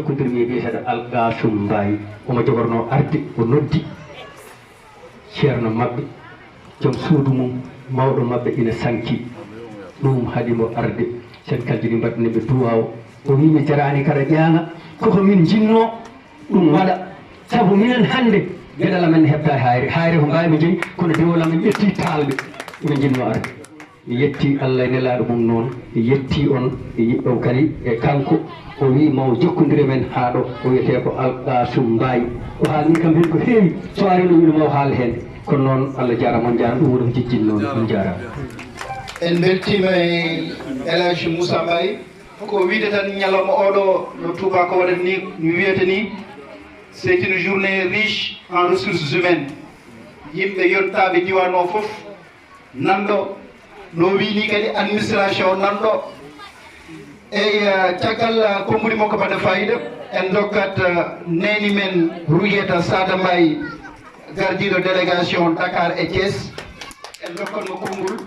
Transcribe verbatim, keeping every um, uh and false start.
Jokkondirmi e biyeteeɗo Alqasum Mbaye, omo jogorno arde, o noddi ceerno maɓɓe, joom suudu mum, mawɗo maɓɓe ina sanki. Ɗum haɗi mo arde. Sen kaljini mbaɗɗen ɓe duwaaw. O wi mi jaraani kala ƴaaŋa, koko min njinnoo ɗum waɗa. Sabu minen hannde geɗal amen heɓtaani hayre. Hayre ko mbaawmi jeyi, kono dewol amen ƴetti taalɓe. Ina njinnoo arde. Mi yetti Allah e nelaaɗo mum noon, mi yetti on, mi yi-, o kadi e kanko, o wi maw jokkondir e men haa ɗo, o wiyetee ko Alqasum Mbaye. O haalni kam heen ko heewi, so ari no wino maw haal heen. Kono noon Allah jaaraama, on njaaraama, ɗum woni ko jejjinnoon, on njaaraama. En mbeltiima e El Hadj Moussa Mbaye. Ko wiide tan ñalawma oɗo no tuubako waɗata ni, no wiyata ni, c'est une journée riche en ressources humaines. Yimɓe yontaaɓe diwan o fof, nanɗo, no wii ni kadi administration nanɗo. Eyi, eh, caggal, eh, konngudi makko baɗa fayida, en ndokkat, eh, neeni men Rouyeta Sada Mbaye, gardiiɗo délégation Dakar e Thiès. En ndokkat mo konngol.